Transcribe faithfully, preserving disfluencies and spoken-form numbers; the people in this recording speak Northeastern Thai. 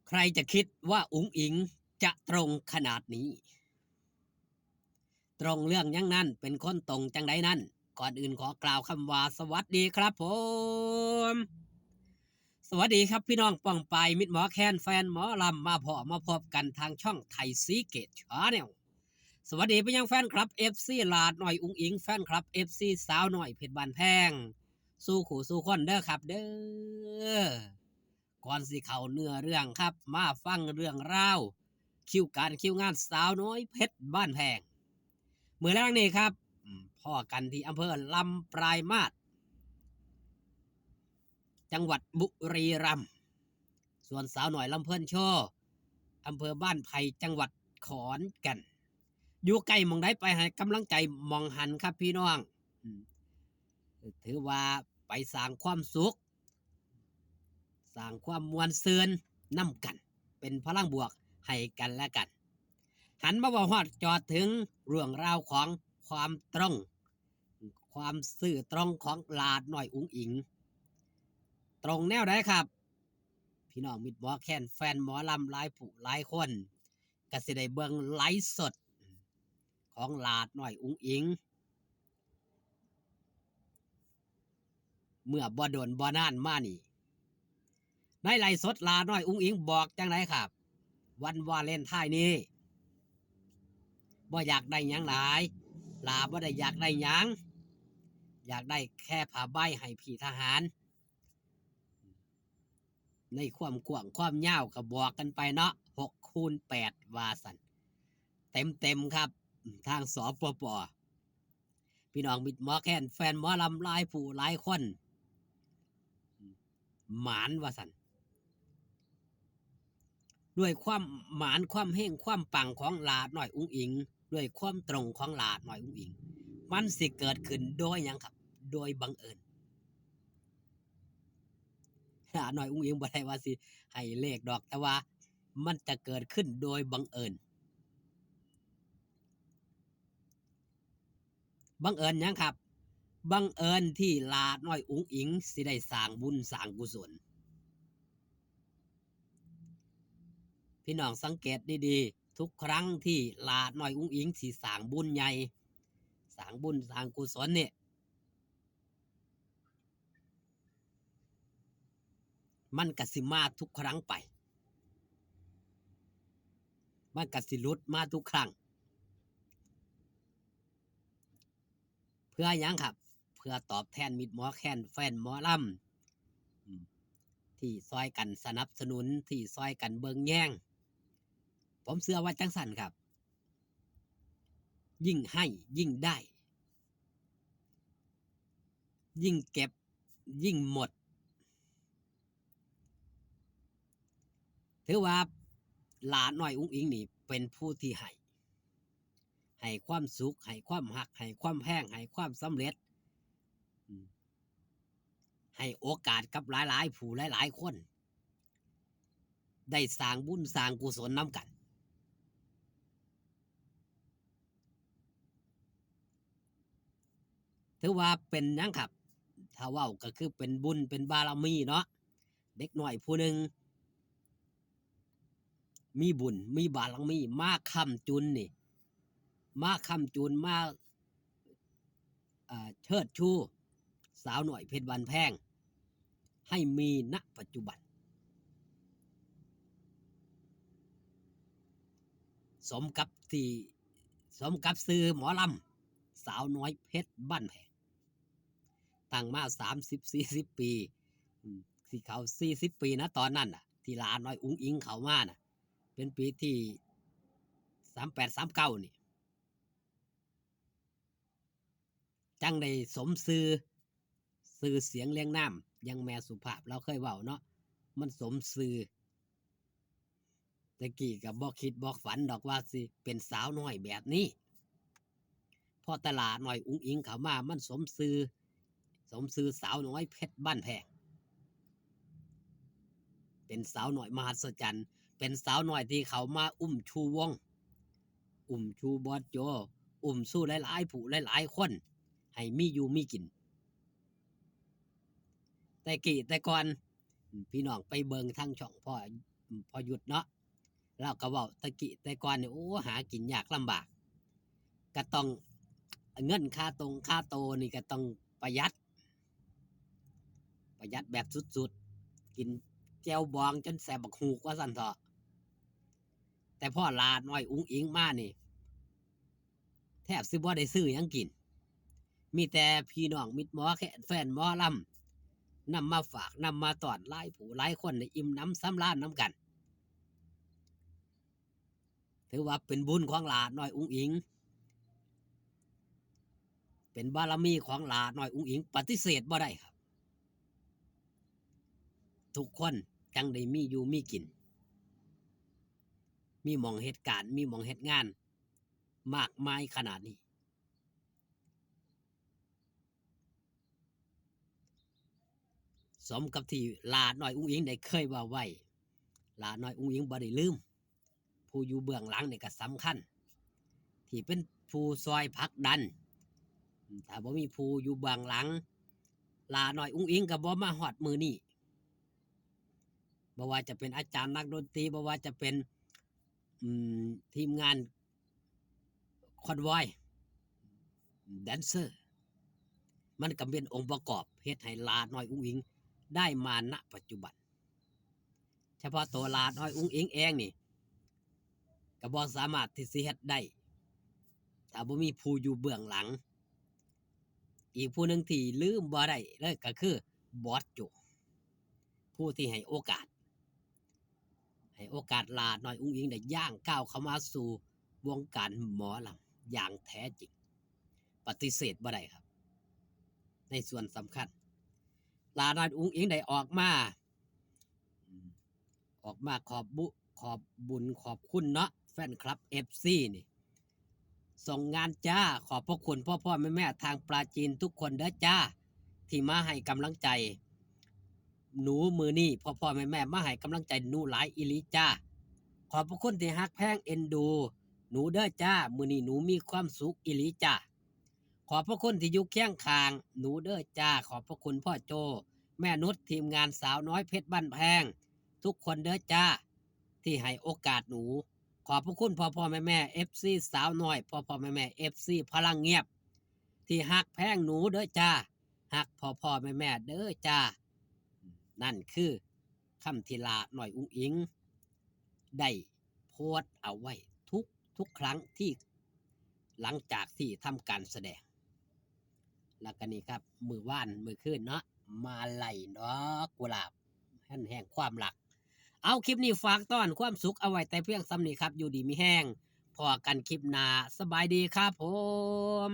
ใครจะคิดว่าอุ๋งอิ๋งจะตรงขนาดนี้ ตรงเรื่องหยังนั้น เป็นคนตรงจั่งใดนั้น ก่อนอื่นขอกล่าวคำว่าสวัสดีครับผม สวัสดีครับพี่น้องป้องปาย มิตรหมอแคน แฟนหมอลำ มาพ้อมาพบกันทางช่องไทยซีเกตชาแนล สวัสดีไปยังแฟนคลับ เอฟซี หลาดน้อยอุ๋งอิ๋ง แฟนคลับ เอฟซี สาวน้อยเพชรบ้านแพง สู่คู่สู่คนเด้อครับเด้อ ก่อนสิเข้าเนื้อเรื่องครับ มาฟังเรื่องราว คิวการคิวงานสาวน้อยเพชรบ้านแพง มื้อแลงนี้ครับ อืม พ้อกันที่อำเภอลำปลายมาศ จังหวัดบุรีรัมย์ ส่วนสาวน้อยลำเพลินโชว์ อำเภอบ้านไผ่ จังหวัดขอนแก่น อยู่ใกล้หม่องใดไปให้กำลังใจหม่องหั้นครับพี่น้อง อืม ถือว่าไปสร้างความสุข สร้างความม่วนซื่นนำกัน เป็นพลังบวกให้กันและกัน หันมาเว้าฮอดจอดถึงเรื่องราวของความตรง ความซื่อตรงของหลาดน้อยอุ๋งอิ๋ง ตรงแนวใดครับ พี่น้องมิตรหมอแคน แฟนหมอลำหลายผู้หลายคน ก็สิได้เบิ่งไลฟ์สดของหลาดน้อยอุ๋งอิ๋ง เมื่อบ่โดนบ่นานมานี่ ในไลฟ์สดหลาดน้อยอุ๋งอิ๋งบอกจั่งใดครับ วันวาเลนไทน์นี้ บ่อยากได้หยังหลาย หลาบ่ได้อยากได้หยัง อยากได้แค่ผ้าใบให้พี่ทหาร ในความกว้างความยาวก็บอกกันไปเนาะ หกคูณแปด ว่าซั่น เต็มๆครับ ทาง สปป. พี่น้องมิตรหมอแคน แฟนหมอลำหลายผู้หลายคน หมานว่าซั่น ด้วยความหมาน ความเฮง ความปังของหลาดน้อยอุ๋งอิ๋ง ด้วยความตรงของหลาดน้อยอุ๋งอิ๋ง มันสิเกิดขึ้นโดยหยังครับ โดยบังเอิญ หลาดน้อยอุ๋งอิ๋งบ่ได้ว่าสิให้เลขดอก แต่ว่ามันจะเกิดขึ้นโดยบังเอิญ บังเอิญหยังครับ บังเอิญที่หลาดน้อยอุ๋งอิ๋งสิได้สร้างบุญสร้างกุศล พี่น้องสังเกตดีๆ ทุกครั้งที่หลาดน้อยอุ๋งอิ๋งสิสร้างบุญใหญ่ สร้างบุญสร้างกุศลเนี่ย มันก็สิมาทุกครั้งไป มันก็สิหลุดมาทุกครั้ง เพื่อหยังครับ เพื่อตอบแทนมิตรหมอแคน แฟนหมอลำ อืม ที่ซอยกันสนับสนุน ที่ซอยกันเบิ่งแยง ผมเชื่อว่าจั่งซั้นครับ ยิ่งให้ยิ่งได้ ยิ่งเก็บยิ่งหมด ถือว่าหลาน้อยอุ๋งอิ๋งนี่เป็นผู้ที่ให้ ให้ความสุข ให้ความฮัก ให้ความแพง ให้ความสำเร็จ อืม ให้โอกาสกับหลายๆผู้หลายๆคน ได้สร้างบุญสร้างกุศลนำกัน ถือว่าเป็นหยังครับ ถ้าเว้าก็คือเป็นบุญเป็นบารมีเนาะ เด็กน้อยผู้หนึ่ง มีบุญมีบารมี มาค้ำจุนนี่ มาค้ำจุน มา อ่า เชิดชูสาวน้อยเพชรบ้านแพง ให้มี ณ ปัจจุบัน สมกับที่ สมกับชื่อหมอลำ สาวน้อยเพชรบ้านแพง ตั้งมาสามสิบ สี่สิบปี อืม สิเข้าสี่สิบปีนะ ตอนนั้นน่ะ ที่หลาน้อยอุ๋งอิ๋งเข้ามาน่ะ เป็นปีที่สามแปด สามเก้านี่ จั่งได้สมชื่อ ชื่อเสียงเรียงนาม อย่างแม่สุภาพลาวเคยเว้าเนาะ มันสมชื่อ แต่กี้ก็บ่คิดบ่ฝันดอกว่าสิเป็นสาวน้อยแบบนี้ พอแต่หลาน้อยอุ๋งอิ๋งเข้ามา มันสมชื่อ สมชื่อสาวน้อยเพชรบ้านแพง เป็นสาวน้อยมหัศจรรย์ เป็นสาวน้อยที่เข้ามาอุ้มชูวง อุ้มชูบอสโจ อุ้มชูหลายๆผู้หลายๆคน ให้มีอยู่มีกิน แต่กี้แต่ก่อน พี่น้องไปเบิ่งทางช่องพ่อ พ่อยุทธเนาะ ลาวก็เว้าแต่กี้แต่ก่อนนี่ โอ้ หากินยากลำบาก ก็ต้อง เงินค่าตรงค่าโตนี่ก็ต้องประหยัด ประหยัดแบบสุดๆ กินแจ่วบองจนแสบบักฮูกว่าซั่นเถาะ แต่พอหล้าน้อยอุ๋งอิ๋งมานี่ แทบสิบ่ได้ซื้อหยังกิน มีแต่พี่น้องมิตรหมอแคน แฟนหมอลำ นำมาฝาก นำมาต้อน หลายผู้หลายคนได้อิ่มหนำสำราญนำกัน ถือว่าเป็นบุญของหล้าน้อยอุ๋งอิ๋ง เป็นบารมีของหล้าน้อยอุ๋งอิ๋ง ปฏิเสธบ่ได้ครับ ทุกคนจั่งได้มีอยู่มีกิน มีหม่องเฮ็ดการ มีหม่องเฮ็ดงาน มากมายขนาดนี้ สมกับที่หล้าน้อยอุ๋งอิ๋งได้เคยเว้าไว้ หล้าน้อยอุ๋งอิ๋งบ่ได้ลืม ผู้อยู่เบื้องหลังนี่ก็สำคัญ ที่เป็นผู้ซอยผลักดัน ถ้าบ่มีผู้อยู่เบื้องหลัง หล้าน้อยอุ๋งอิ๋งก็บ่มาฮอดมื้อนี้ บ่ว่าจะเป็นอาจารย์นักดนตรี บ่ว่าจะเป็น อืม ทีมงานคอนวอย แดนเซอร์ มันก็เป็นองค์ประกอบเฮ็ดให้หล้าน้อยอุ๋งอิ๋งได้มา ณ ปัจจุบัน เฉพาะตัวหล้าน้อยอุ๋งอิ๋งเองนี่ ก็บ่สามารถที่สิเฮ็ดได้ ถ้าบ่มีผู้อยู่เบื้องหลัง อีกผู้หนึ่งที่ลืมบ่ได้เลยก็คือบอสโจ ผู้ที่ให้โอกาส ให้โอกาสหล้าน้อยอุ๋งอิ๋งได้ย่างก้าวเข้ามาสู่วงการหมอลำอย่างแท้จริง ปฏิเสธบ่ได้ครับ ในส่วนสำคัญ หล้าน้อยอุ๋งอิ๋งได้ออกมา อืม ออกมาขอบบุ ขอบบุญขอบคุณเนาะ แฟนคลับ เอฟซี นี่ ส่งงานจ้า ขอบพระคุณพ่อพ่อแม่แม่ทางปราจีนทุกคนเด้อจ้า ที่มาให้กำลังใจหนูมื้อนี้ พ่อพ่อแม่แม่มาให้กำลังใจหนูหลายอีหลีจ้า ขอบพระคุณที่ฮักแพงเอ็นดูหนูเด้อจ้า มื้อนี้หนูมีความสุขอีหลีจ้า ขอบพระคุณที่อยู่เคียงข้างหนูเด้อจ้า ขอบพระคุณพ่อโจ แม่นุช ทีมงานสาวน้อยเพชรบ้านแพง ทุกคนเด้อจ้า ที่ให้โอกาสหนู ขอบพระคุณพ่อพ่อแม่แม่ เอฟซี สาวน้อย พ่อพ่อแม่แม่ เอฟซี พลังเงียบ ที่ฮักแพงหนูเด้อจ้า ฮักพ่อพ่อแม่แม่เด้อจ้า นั่นคือคำที่หล้าน้อยอุ๋งอิ๋งได้โพสต์เอาไว้ทุก ทุกครั้งที่ หลังจากที่ทำการแสดง แล้วก็นี่ครับ มื้อวานมื้อคืนเนาะ มาลัยดอกกุหลาบ แห่ง แห่งความรัก เอา คลิปนี้ฝากต้อนความสุขเอาไว้แต่เพียงส่ำนี้ครับ อยู่ดีมีแฮง พ้อกันคลิปหน้า สบายดีครับผม